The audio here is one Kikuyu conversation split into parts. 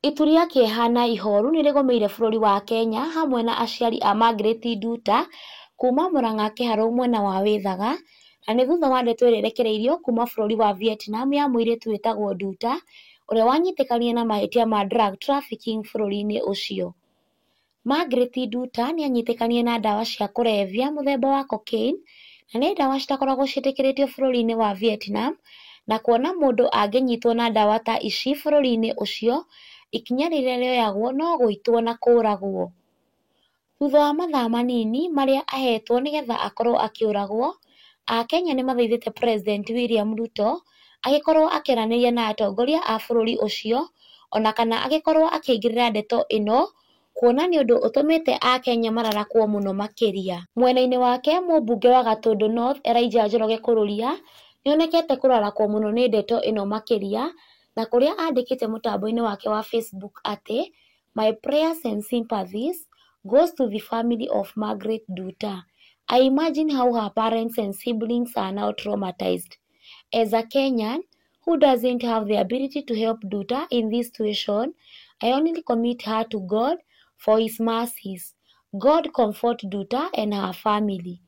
Itu rĩa kĩeha na ihoru nĩrĩgũmĩire bũrũri wa Kenya hamwe na aciari a Margaret Nduta kuma Murang'a Kĩharũ mwena wa Wĩthaga, na nĩ thutha wa ndeto ĩrĩa ĩrekereirio kuma bũrũri wa Vietnam ya mũirĩtu wĩtagwo Nduta ũrĩa wanyitĩkanire na mahĩtia ma drug trafficking bũrũri-inĩ ũcio. Margaret Nduta nĩanyitĩkanire na ndawa cia kũrebia mũthemba wa cocaine na nĩ ndawa citakoragwo ciĩtĩkĩrĩtio bũrũri-inĩ wa Vietnam, na kuona mũndũ angĩnyitwo na ndawa ta ici bũrũri-inĩ ũcio, ikinya rĩrĩa rĩoyagwo no gũitwo na kũragwo. Thutha wa mathaa manini marĩa ahetwo nĩgetha akorwo akĩũragwo, Akenya nĩmathaithĩte President William Ruto agĩkorwo akĩaranĩria na atongoria a bũrũri ũcio ona kana agĩkorwo akĩingĩrĩra ndeto ĩno kuona nĩ ũndũ ũtũmĩte Akenya mararakwo mũno makĩria. Mwena-inĩ wake mũmbunge wa Gatũndũ North Elijah Njoroge Kũrũria nĩonekete kũrarakwo mũno nĩ ndeto ĩno makĩria, na kũrĩa andĩkĩte mũtambo-inĩ wake wa Facebook atĩ "My prayers and sympathies goes to the family of Margaret Nduta. I imagine how her parents and siblings are now traumatized. As a Kenyan who doesn't have the ability to help Nduta in this situation, I only commit her to God for his mercies. God comfort Nduta and her family."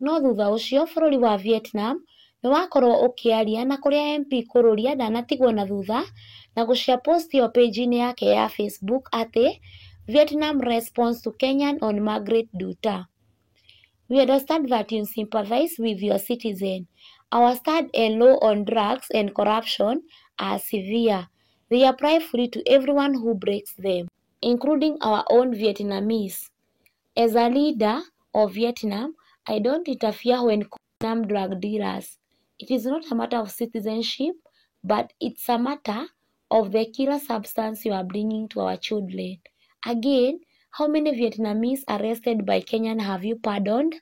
No thutha ũcio bũrũri wa Vietnam nĩ wakorwo ũkĩaria na kũrĩa MP Kũrũria ndanatigwo na thutha na gũshare post ĩyo page-inĩ yake ya Facebook atĩ "Vietnam response to Kenyan on Margaret Nduta. We understand that you sympathize with your citizen. Our stand and law on drugs and corruption are severe. They apply fully to everyone who breaks them, including our own Vietnamese. As a leader of Vietnam, I don't interfere when Vietnam drug dealers. It is not a matter of citizenship, but it's a matter of the killer substance you are bringing to our children. Again, how many Vietnamese arrested by Kenyan have you pardoned?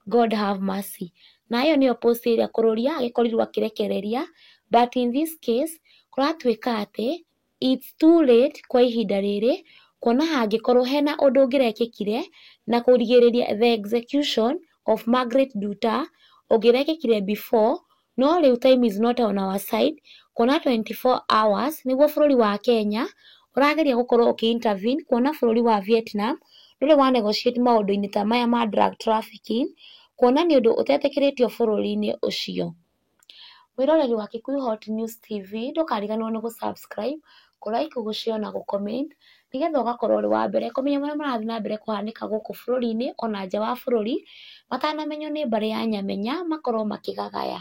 God have mercy." Na ĩyo nĩyo post ĩrĩa Kũrũria agĩkorirwo akĩrekereria, but in this case kũratuĩka atĩ it's too late kwa ihinda rĩrĩ, kuona hangĩkorwo hena ũndũ ũngĩrekĩkire na kũrigĩrĩria the execution of Margaret Nduta ũngĩrekĩkire before, no rĩu time is not on our side, kuona 24 hours nĩguo bũrũri wa Kenya ũrageria gũkorwo ũkĩ intervene, kuona bũrũri wa Vietnam ndũrĩ wa negotiate maũndũ-inĩ ta maya ma drug trafficking, kuona nĩ ũndũ ũtetĩkĩrĩtio bũrũri-inĩ ũcio. Mwĩroreri wa Kikuyu Hot News TV, ndũkariganĩrwo nĩ gũ-subscribe, kũ-like, gũ-share na gũ-comment nĩgetha ũgakorwo ũrĩ wa mbere kũmenya marĩa marathiĩ na mbere kũhanĩka gũkũ bũrũri-inĩ ona nja wa bũrũri matanamenywo nĩ mbarĩ ya Nyamenya makorwo makĩgagaya.